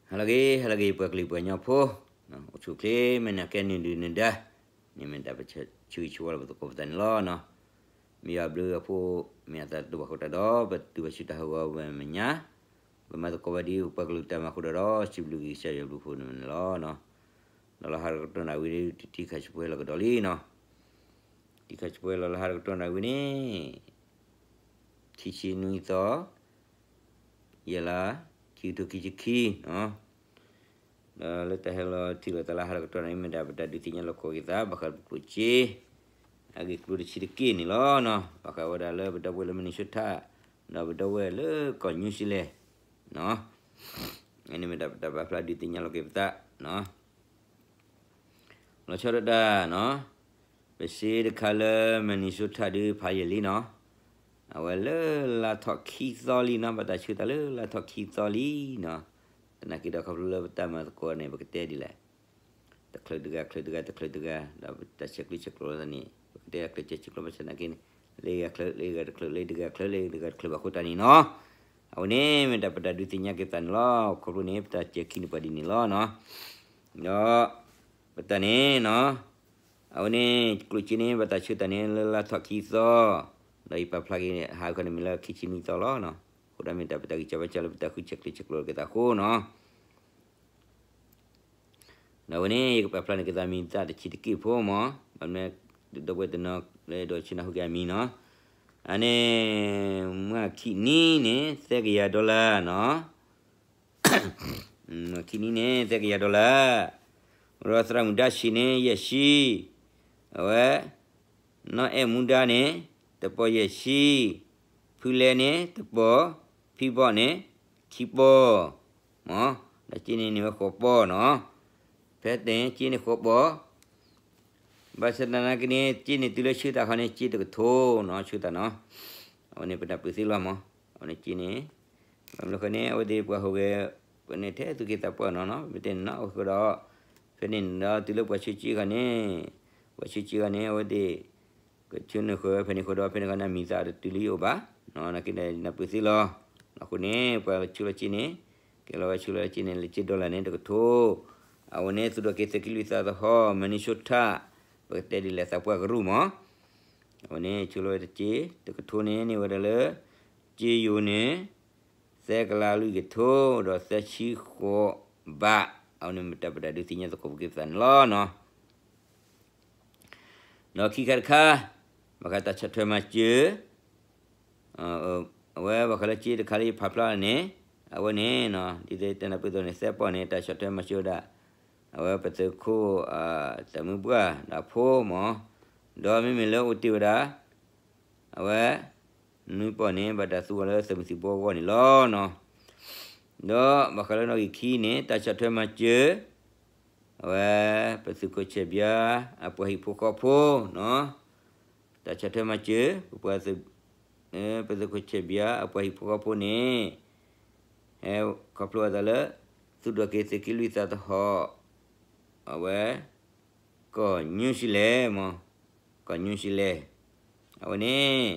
ဟါလၢအဂ့ၤ ဟါလၢအဂ့ၤ ပှၤကလုာ်ပှၤကညီဖိ, အိၣ်ဆူၣ်အိၣ်ချ့ မ့ၢ်နကဲနုာ်ဒုၣ်နဒါ, န့ၣ်မ့ၢ်တၢ်ပဆၢဂ့ၤဆၢဝါလၢပသကိးပသးန့ၣ်လီၤနီၤ. မ့ၢ်ယွၤအဘျုးအဖှိၣ် မ့ၢ်အသးတဘၣ်ဃိတၢ်ဒီး ပတုၤဘၣ်ဆူတၢ်ဟးဂီၤဝဲမဲာ်ညါ, ပမၤသကိးဘၣ်ဒ်ပှၤကလုာ်တၢ်မၤအဃိဒီး စံးဘျုးက့ၤကစၢ်ယွၤအဘျုးအဖှိၣ်န့ၣ်လီၤနီၤ. ဒီးလီၤဟါတကတီၢ်နၣ်ဝံၤ တံၤခါဆူပှဲၤလီၤကဒီးလံနီၤ. တံၤခါဆူပှဲၤလီၤလီၤဟါတကတီၢ်နၣ်ဝံၤန့ၣ် ခံဆံနွံသီ ယဲၢ်လါ ခံကထိခံဆံခံနီၤ. ဒီးလၢတၢ်ဟဲလီၤထံၣ်လိာ်သးလၢဟါတကတီၢ်န့ၣ် မ့ၢ်ဒၣ်ပတၢ်ဒုးသ့ၣ်ညါလိာ်ကွဲက့ၤသး ဘၣ်ဃးပကျိၣ်စ့ အဂ့ၢ်ကျိၤတဆံတက့ၢ်န့ၣ်လီၤနီၤ. ဘၣ်ဃးဝဲဒၣ်လၢပဒီပုၢ်ဝဲၢ်လၢ Minnesota ဒီးပဒီပုၢ်ဝဲၢ်လၢကီၢ် New Zealand နီၤ. အန့ၣ်မ့ၢ်ဒၣ်ပတၢ်ပာ်ဖျါဒုးသ့ၣ်ညါလိာ်က့ၤပသးနီၤ. လီၤဆီဒၣ်တၢ်နီၤ, ပစ့တခါလၢ Minnesota ဒုးဖးယံာ်လံနီၤ. အဝဲလၢလါထီၣ်ခံသီလံနီၤ, ဘၣ်တၢ်ဆှၢတၢ်လၢလါထီၣ်ခံသီလံနီၤ. သနာ်က့ဒီးခီဖျိလၢပတၢ်မၤသကိးန့ၣ် ပကတဲဒ်လဲၣ်, တချုးတဂၤ ချုးတဂၤ တချုးတဂၤ ဒီးပတၢ်ဆဲးကျိးဆဲးကျိးသးန့ၣ် ပကတဲအချုးဆဲးကျိးဘၣ်ဆၣ်သနာ်က့န့ၣ် လၢဂၤချုး လၢဂၤတချုး လၢတဂၤချုး လၢတဂၤတချုးဘၣ်အဃိတၢ်န့ၣ်နီၤ. အဝဲန့ၣ်မ့ၢ်ဒၣ်ပတၢ်ဒုးသ့ၣ်ညါက့ၤသးန့ၣ်လီၤ. ခီဖျိန့ၣ် ပတၢ်စဲးခံန့ၣ်ပှၤဒ်န့ၣ်လီၤနီၤ. ဒီးပတၢ်န့ၣ်နီၤ, အဝဲန့ၣ် ကျိၣ်စ့န့ၣ် ဘၣ်တၢ်ဆှၢတၢ်န့ၣ်လၢလါထီၣ်ခံသီ, ဒီးယပာ်ဖျါက့ၤဟးခီန့ၣ်မ့ၢ်လၢခံဆံနွံသီလီၤ. အဃိဒီးမ့ၢ်တၢ်ပတၢ်ဂံၢ်စၢ်ဘါစၢ်လၢပတၢ်ဃုဆဲးကျိးဆဲးကျိးက့ၤသးအဃိနီၤ. ဒီးအဝဲန့ၣ် ယကပာ်ဖျါန့ၢ်က့ၤသးမံၤသၣ်တဆံးတက့ၢ်ဖိမး, ဘၣ်မနုၤ ဒီပုၢ်ဝဲၢ်တနီၤလၢအဲၣ်ဒိးဆၢနၢ်ဟူက့ၤအမံၤနီၤ. အန့ၣ် မုၢ်ခံနံၤန့ၣ် သၢကယၤ dollar နီၤ. မုၢ်ခံနံၤန့ၣ် သၢကယၤ dollar, ဒီးသရၣ်မုၣ်ဒါဆံးန့ၣ် ယဲၢ်ဆံ, အဝဲ နီၢ်အဲၣ်မူဒါန့ၣ် တပီၢ်ယဲၢ်ဆံ, ဖုလဲန့ၣ် တပီၢ်, ဖံဘီၣ်န့ၣ် ခံပီၢ်, မး, ဒီးစ့န့ၣ်န့ၢ်ဝဲဃိးပီၢ်နီၤ. ဖဲန့ၣ်စ့န့ၢ်ဃိးပီၢ်, ဘၣ်ဆၣ်သနာ်က့န့ၣ် စ့န့ၣ်တုၤလၢဆှၢတၢ်ခီန့ၣ် စ့တကထိနီၤ ဆှၢတၢ်နီၤ. အဝဲန့ၣ်ပနၢ်ပၢၢ်သ့လီၤမး, အဝဲန့ၣ်စ့န့ၣ် ဘၣ်မနုၤဃိန့ၣ် အဝဲသ့ၣ်ပှၤဟူးဂဲၤ ပန့ၣ်ထဲသူၣ်က့သးပှၢ်နီၤနီၤ ပတဲန့ၣ်နီၤ အဃိဒီး ဖဲန့ၣ်ဒီးတုၤလၢပှၤဆှၢစ့ခီန့ၣ်, ပှၤဆှၢစ့ခီန့ၣ် အဝဲသ့ၣ် ကဆှၢနုာ်ဃုာ်ဝဲဖဲန့ၣ်အဃိဒီး ဖဲန့ၣ်ခီန့ၣ် အမံၤသၣ်တတုၤလၢယအိၣ်ဘၣ်, နာ်က့ဒီးနၢ်ပၢၢ်သ့လီၤ. အဃိန့ၣ် ပှၤဆှၢလီၤစ့န့ၣ် ကဲလီၤဝဲဆှၢလီၤစ့န့ၣ် လၢစ့ dollar န့ၣ် တကထိ, အဝဲန့ၣ် သုးဒိၣ်က့ၤသုးက့လွံၢ်သးသဟီၣ် Minnesota ပကတဲဒ်လဲၣ်သးပှၢ်ကရူၢ်မး, အဝဲန့ၣ် ဆှၢလီၤဝဲတက့ၢ် တကထိန့ၣ် န့ၢ်ဝဲဒၣ်လၢ စ့ယိၤန့ၣ် သၢကလးလွံၢ်ကထိ ဒီးသၢဆံဃိးဘး, အဝဲန့ၣ်မ့ၢ်တၢ်ပတၢ်ဒုးသ့ၣ်ညါသကိးပူၤက့ၤပသးန့ၣ်လီၤနီၤ. ဒီးခံခါတခါ, ဘၣ်ဃးတၢ်ဆီၣ်ထွဲမၤစၢၤ, အဝဲဘၣ်ဃးလၢစ့တခါလၢယဖးဖျါန့ၣ်, အဝဲန့ၣ်နီၤ ဒ်သိးတနၢ်ပၢၢ်သိးန့ၣ် သၢပီၢ်န့ၣ် တၢ်ဆီၣ်ထွဲမၤစၢၤဝဲဒၣ် အဝဲပသုးခိၣ် တၢ်မုၢ်ပှၢ်ဒီးအဖိမး, ဒီးမ့မ့ၢ်လၢအိၣ်တ့ၢ်ဝဲဒၣ် အဝဲ နွံပီၢ်န့ၣ် ဘၣ်တၢ်သူအီၤလၢသုးမုၢ်သံၣ်ဘိအဂီၢ်န့ၣ်လီၤနီၤ. ဒီးဘၣ်ဃးလၢနီၣ်ဂံၢ်ခံန့ၣ် တၢ်ဆီၣ်ထွဲမၤစၢၤ အဝဲ ပသုးခိၣ်ဆဲးဘျါ အပှၤဟံၣ်ဖိဃီဖိနီၤ, တၢ်ဆီၣ်ထွဲမၤစၢၤ ပပှၤသုး ပသုးခိၣ်ဆဲးဘျါ အပှၤဟံၣ်ဖိဃီဖိန့ၣ် ဟဲခီဖျိအသးလၢ သုးဒိၣ်က့ၤသုးက့လွံၢ်သးသဟီၣ် အဝဲ ကီၢ် New Zealand မး, ကီၢ် New Zealand အဝဲန့ၣ်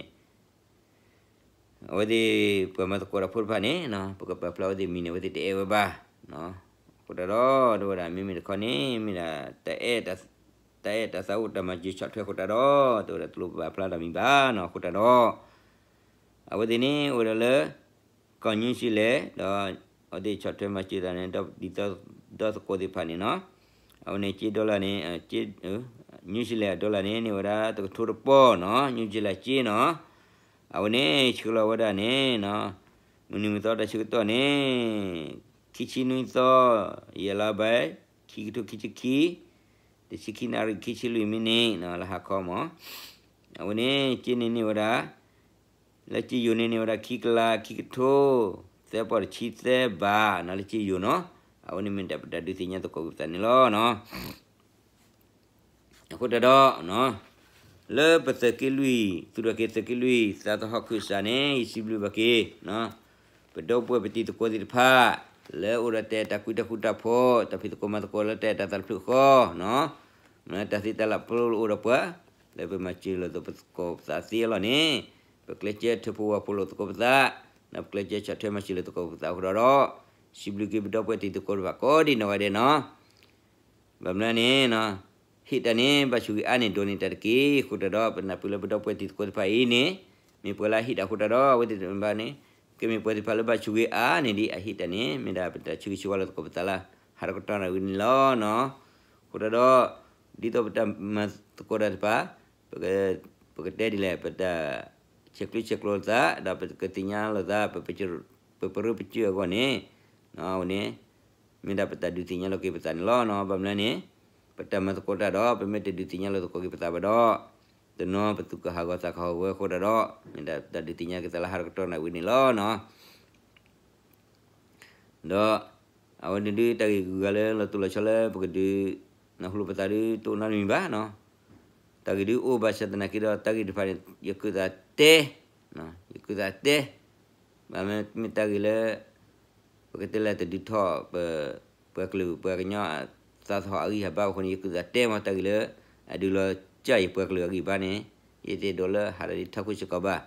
အဝဲသ့ၣ် ပှၤမၤသကိးတၢ်ဖိတဖၣ်န့ၣ် ပကပာ်ဖျါအဝဲသ့ၣ်မံၤန့ၣ် အဝဲသ့ၣ်တအဲၣ်ဝဲဘၣ်. အဃိတၢ်ဒီး တဝဲဒၣ် မ့မ့ၢ်တခီန့ၣ် မ့ၢ်ဒၣ် တၢ်အဲၣ်တၢ်သးအိၣ်တၢ်မၤစၢၤဆီၣ်ထွဲအဃိတၢ်ဒီး တဝဲဒၣ်တလိၣ်ပာ်ဖျါတၢ်မံၤဘၣ်နီၤ. အဃိတၢ်ဒီး အဝဲသ့ၣ်န့ၣ် အိၣ်ဝဲဒၣ်လၢ ကီၢ် New Zealand ဒီး အဝဲသ့ၣ်ဆီၣ်ထွဲမၤစၢၤတၢ်န့ၣ် ဒီးဒ်သိးဒီသကိးသ့ၣ်တဖၣ်န့ၣ်နီၤ. အဝဲန့ၣ် စ့ dollar န့ၣ် New Zealand dollar န့ၣ် န့ၢ်ဝဲဒၣ်တကထိတပီၢ်နီၤ, New Zealand စ့နီၤ. အဝဲန့ၣ် ဆှၢလီၤဝဲဒၣ်န့ၣ်နီၤ, မုၢ်နံၤမုၢ်သီတၢ်ဆၢကတီၢ်န့ၣ် ခံဆံနွံသီ ယဲၢ်လါဘဲ ခံကထိခံဆံခံ တဆံခံနၣ်ရံၣ် ခံဆံလွံၢ်မံးနံးနီၤ လၢဟါခီမး. အဝဲန့ၣ် စ့န့ၣ်န့ၢ်ဝဲဒၣ် လၢစ့ယိၤန့ၣ်န့ၢ်ဝဲဒၣ်ခံကလးခံကထိ သၢပီၢ်တဆံသၢဘးနီၤ လၢစ့ယိၤနီၤ. အဝဲန့ၣ်မ့ၢ်ဒၣ်ပတၢ်ဒုးသ့ၣ်ညါသကိးက့ၤပသးန့ၣ်လီၤနီၤ. အဃိတၢ်ဒီး လၢပသုးက့လွံၢ် သုးဒိၣ်က့ၤသုးက့လွံၢ် သးသဟီၣ်ခၢၣ်စးန့ၣ် ယစံးဘျုးဘၣ်က့ၤ ပဒီပုၢ်ဝဲၢ်ပတံၤသကိးသ့ၣ်တဖၣ် လၢအိၣ်ဒီးတၢ်အဲၣ်တၢ်ကွံတၢ်ဃူတၢ်ဖိး တၢ်ဖံးသကိးမၤသကိးလၢတၢ်အဲၣ်တၢ်သးတဖျၢၣ်ဃီနီၤ, မ့ၢ်တၢ်သ့တၢ်လၢ်ပျိလၢအိၣ်ဒီးပှၤ လၢပမၤစၢၤလိာ်သကိးပသးသ့အလီၢ်န့ၣ် ပကျဲးစၢးထၢဖှိၣ်ဝၢ်ဖှိၣ်လိာ်သကိးပသး ဒီးပကျဲးစၢးဆီၣ်ထွဲမၤစၢၤလိာ်သကိးပသးအဃိဒီး စံးဘျုးက့ၤပဒီပုၢ်ဝဲၢ်တံၤသကိးတဖၣ်ကိးဒံးနီၢ်ဂၤဒဲးနီၤ. ဘၣ်မနုၤန့ၣ် ဟ့ၣ်တၢ်န့ၣ် ဘၣ်ဆိၣ်ဂ့ၤအါန့ၣ် ဒိးန့ၢ်တၢ်တက့ၢ်. အဃိသတးဒီး ပနၢ်ပၢၢ်လၢပဒီပုၢ်ဝဲၢ်တံၤသကိးတဖၣ်အံၤန့ၣ် မ့ၢ်ပှၤလၢအဟ့ၣ်တၢ်အဃိသတးဒီး အဝဲသ့ၣ်တဖၣ်န့ၣ် ကမ့ၢ်ပှၤသ့ၣ်တဖၣ်လၢဘၣ်ဆိၣ်ဂ့ၤအါန့ၣ်ဒ်အဟ့ၣ်တၢ်န့ၣ် မ့ၢ်ဒၣ်ပတၢ်ဆၢဂ့ၤဆၢဝါလိာ်သကိးပသးလၢ ဟးထီၣ်ကတီၢ်နၣ်ရံၣ်န့ၣ်လီၤနီၤ. အဃိသတးဒီး ဒ်သိးပတၢ်မၤသကိးတၢ်တဖၣ် ပကတဲဒ်လဲၣ် ပတၢ်ဆဲးကျိးဆဲးကျိးလိာ်သး ဒီးပကသ့ၣ်ညါလိာ်သး ပပရၢပစၢၢ်အဂီၢ်န့ၣ် အဝဲန့ၣ် မ့ၢ်ဒၣ်ပတၢ်ဒုးသ့ၣ်ညါလိာ်က့ၤပသးန့ၣ်လီၤနီၤ. ဘၣ်မနုၤလဲၣ်န့ၣ် ပတၢ်မၤသကိးတၢ်ဒီး ပမ့ၢ်တဒုးသ့ၣ်ညါလိာ်သကိးက့ၤပသးဘၣ်ဒီး တနီၤပသူၣ်ကဟၣ်ဂီၤသးကဟီၣ်ဝဲအဃိသတးဒီး မ့ၢ်ဒၣ်ပတၢ်ဒုးသ့ၣ်ညါက့ၤသးလၢဟးထီၣ်ကတီၢ်နၣ်ရံၣ်န့ၣ်လီၤနီၤ. ဒီး အဝဲန့ၣ်ဒုးတၢ်ဂ့ၢ်ဂုၤဂၤလၢလီၤတိၢ်လီၤဆီလၢပကဒုး နၢ်ဟူလိာ်ပသးဒုးတအိၣ်နီတမံၤဘၣ်နီၤ. တၢ်ဂ့ၢ်ဒုးအိၣ်ဘၣ်ဆၣ်သနာ်က့ဒီး တၢ်ဂ့ၢ်တဖၣ်န့ၣ် ယကုၢ်သးတဲ, ယကုၢ်သးတဲ, ဘၣ်မ့ၢ်တၢ်ဂ့ၢ်လၢ ပကတဲလၢတဒုးထီၣ် ပပှၤကလုာ်ပှၤကညီအသးသဟီၣ်အဂံၢ်အဘါအဃိန့ၣ် ယကုၢ်သးတဲမ့ၢ်တၢ်ဂ့ၢ်လၢ အဒုးလီၤစၢ်ယပှၤကလုာ်အဂံၢ်အဘါန့ၣ် ယတအဲၣ်ဒိးလၢဟးဒီးဒ်ထီၣ်ခိၣ်စ့ၢ်ကီးဘၣ်.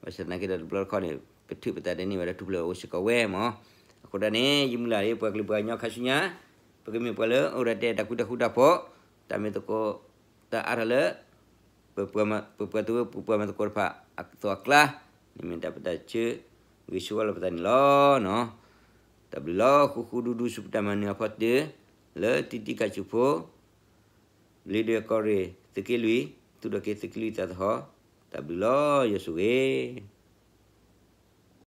ဘၣ်ဆၣ်သနာ်က့ဒီးတဘျီတခီၣ်န့ၣ် ပထုးပသးတန့ၢ်ဘၣ်ဒီးထူၣ်ဖျဲးအိၣ်စ့ၢ်ကီးဝဲမ့ၢ်. အဃိဒၣ်န့ၣ် ယမုၢ်လၢ်လၢပှၤကလုာ်ပှၤကညီခါဆူညါ ပကမ့ၢ်ပှၤလၢအိၣ်ဒီးတဲတၢ်ဃူတၢ်ဖိးတၢ်ဖှီၣ် တၢ်မ့ၢ်သကိး တၢ်အါထီၣ်လၢ ပပှၤသဝီပပှၤမၤသကိးတဖၣ်အသိးအကျါ န့ၣ်မ့ၢ်ဒၣ်ပတၢ်ဆၢဂ့ၤဆၢဝါလိာ်ပသးန့ၣ်လီၤ. တၢ်ဘျုးလီၤ ဃူဃူဒူဒူဆူပတၢ်မၤနၢၤအဖီတၢၢ် လၢတံတံကၢ်ဆူၣ်ဖိ လံာ်ဒွဲၣ်ကီၢ်ရ့ၣ် သုးက့လွံၢ် သူၣ်ထီၣ်က့ၤသုးက့လွံၢ်သးသဟီၣ် တၢ်ဘျုးလီၤ ယွၤဆိၣ်ဂ့ၤ